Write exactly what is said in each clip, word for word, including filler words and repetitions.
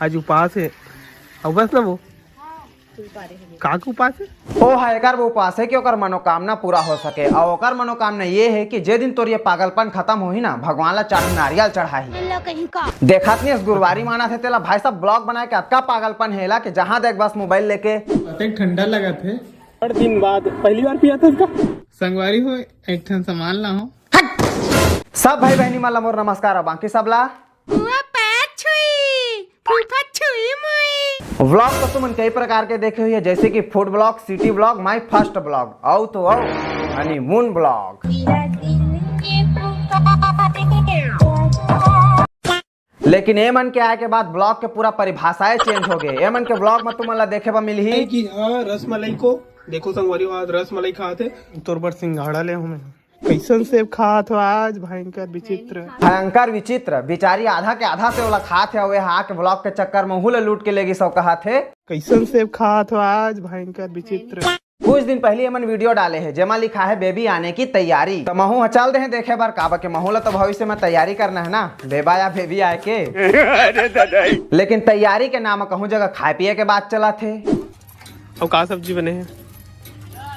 आज उपास हे। अउ बस ना वो। का के उपास हे? ओ हा एकर वो उपास हे कि ओकर मनोकामना पूरा हो सके। अउ ओकर मनोकामना ये हे कि जे दिन तोर ये पागलपन खतम होही ना, भगवान ला चार नारियल चढ़ाही। देखत नहीं गुरुवारी मानत हे तेला, भाई साहब, vlog बनाए के अतका पागलपन हे एला कि जहाँ देख बस mobile लेके। अतेक ठंडा लगत हे। बड़ दिन बाद पहली बार पिया था इसका। संगवारी हो, एक ठन सामान ला हो। सब भाई बहनी मन ला मोर नमस्कार, अउ बाकी सब ला फूफा छुई, फूफा छुई मुई। Vlog तो तुमन कई प्रकार के देखे हुई है, जैसे कि food vlog, city vlog, my first vlog, अउ तो अउ honeymoon vlog। लेकिन ए मन के आए के बाद vlog के पूरा परिभाषाएं change हो गए। ए मन के vlog में तुमन ला देखे बर मिलही कि हाँ, रसमलाई को देखो संगवारी हो, आज रसमलाई खात हे। तोर बर सिंघाड़ा ले हूँ मैं। कैसन सेब खात हो आज, भयंकर विचित्र। भयंकर विचित्र, बिचारी आधा के आधा सेब ला खात हे, अउ ए हा के vlog के चक्कर में उहू ला लूट के लेगिस अउ कहत हे। कैसन सेब खात हो आज, भयंकर विचित्र। कुछ दिन पहले ए मन video डाले हे, जेमा लिखा हे baby आने की तैयारी। त महू ह चल दे हे देखे बर, काबर के महू ला तो भविष्य में तैयारी करना हे ना, बेबा या baby आए के। लेकिन तैयारी के नाम कहूँ जगह खाए पिए के बात चलत हे। अउ का सब्जी बने हे?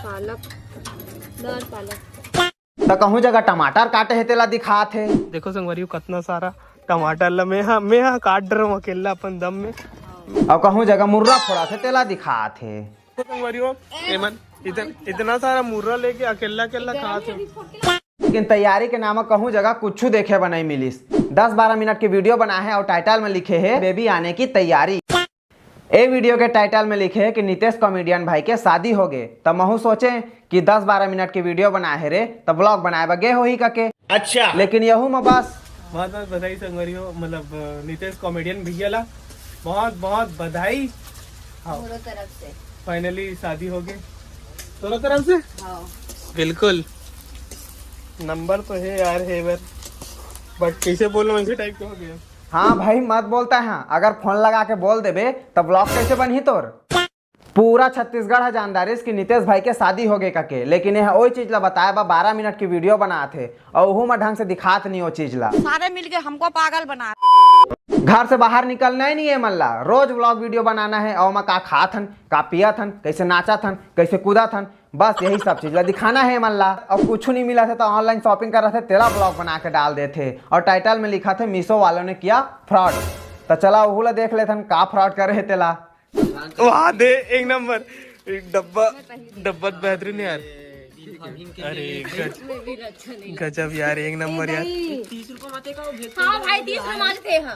पालक, दाल पालक। त कहूँ जगह टमाटर काटे हे तेला दिखात हे। देखो संगवारी हो, कतना सारा टमाटर ला मैं हा, मैं हा काट डरहूँ अकेल्ला अपन दम में। अउ कहूँ जगह मुर्रा फोड़त हे तेला दिखात हे। देखो संगवारी हो, ए मन इतन-, इतना सारा मुर्रा लेके अकेल्ला अकेल्ला खात हे। लेकिन तैयारी के नाम कहूँ जगह कुछू देखे बर नइ मिलिस। दस बारह मिनट के video बनाए हे अउ title में लिखे हे baby आने की तैयारी। ए video के title में लिखे हे कि नितेश comedian भाई के शादी होगे, त महू सोचे कि दस बारह मिनट के video बनाए हे रे, त vlog बनाए बर गे होही कके। अच्छा। लेकिन यहू में बस बहुत बहुत बधाई संगवारी हो, मतलब, अ, नितेश comedian भैया ला बहुत बहुत बधाई। हाँ। मोरो तरफ से। Finally शादी होगे। तोरो तरफ से? हाँ। बिल्कुल। नंबर तो हे यार, हे बर, but कैसे बोलूं, ऐसे type के हो गया। हाँ भाई, मत बोलता है, अगर phone लगा के बोल देबे, त vlog कैसे बनही तोर? पूरा छत्तीसगढ़ ह जानदारिस कि नितेश भाई के शादी होगे कके, लेकिन यह ओई चीज ला बताए बर बारह मिनट की video बनात हे, अउ ओहू म ढंग से दिखात नहीं ओ चीज ला। सारे मिलके हमको पागल बना। घर से बाहर निकलना ही नहीं है मन ला, रोज vlog video बनाना है, अउ ओमा का खात हन, का पियत हन, कैसे नाचत हन, कैसे कूदत हन, बस यही सब चीज ला दिखाना है मन ला। अउ कुछ नहीं मिलत हे त online shopping करत हे, तेला vlog बना के डाल देथे, अउ title में लिखत हे Meesho वालों ने किया fraud। त चला ओहू ला देख लेथन का fraud करे हे तेला। वाह दे, एक नंबर। एक डब्बा, डब्बा तो बेहतरीन है यार। अरे गज-, गजब यार, एक नंबर यार। हाँ भाई, तीस में मानते हैं।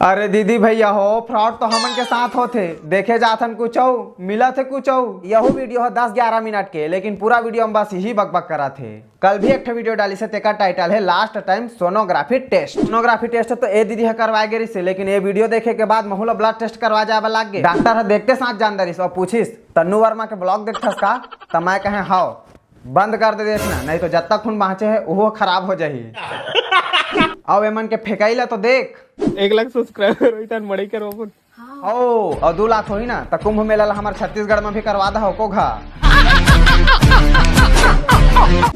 अरे दीदी भैया हो, fraud तो हमन के साथ होथे, देखे जाथन कुछ अउ, मिलत हे कुछ अउ। यहू video ह दस ग्यारह मिनट के, लेकिन पूरा video में बस यही बकबक करत हे। कल भी एक ठो video डालिस हे, तेकर title हे last time sonography test। Sonography test तो ए दीदी ह करवाए गे रिहिस हे, लेकिन ए video देखे के बाद महू ला blood test करवा जाए बर लाग गे। डॉक्टर ह देखते साथ जान डरिस अउ पूछिस, "तन्नू वर्मा के vlog देखथस का?" त मैं कहे, "हव।" "बंद कर दे देखना, नहीं तो जतका खून बाँचे हे, ओहू खराब हो जाही।" अउ एमन के फेंकई ला तो देख। एक लाख subscriber होई तहन मड़ई करवाबो। ओ, अउ दू लाख होही ना, त कुंभ मेला ला हमर छत्तीसगढ़ में भी करवा दहा, को घा।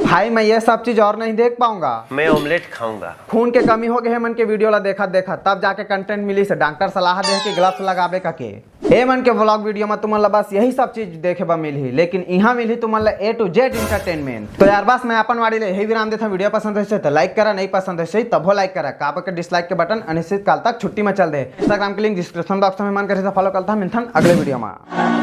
भाई, मैं ये सब चीज और नहीं देख पाऊंगा। मैं omelette खाऊंगा। खून के कमी हो गए हे मन के video ला देखत देखत, तब जाके content मिलिस हे। डॉक्टर सलाह दे कि gloves लगाबे कके। ए मन के vlog video में तुमन ला बस यही सब चीज देखे बर मिलही, लेकिन इहाँ मिलही तुमन ला A to Z entertainment। तो यार, बस मैं अपन वाड़ी ले यही विराम देता हूँ। Video पसंद होइस हे तो like करा, नहीं पसंद होइस हे तभो like करा, काबर के dislike के button अनिश्चित काल तक छुट्टी में चल दे। Instagram के link description box में, मन करे तो follow करता। मिलथन अगले video में।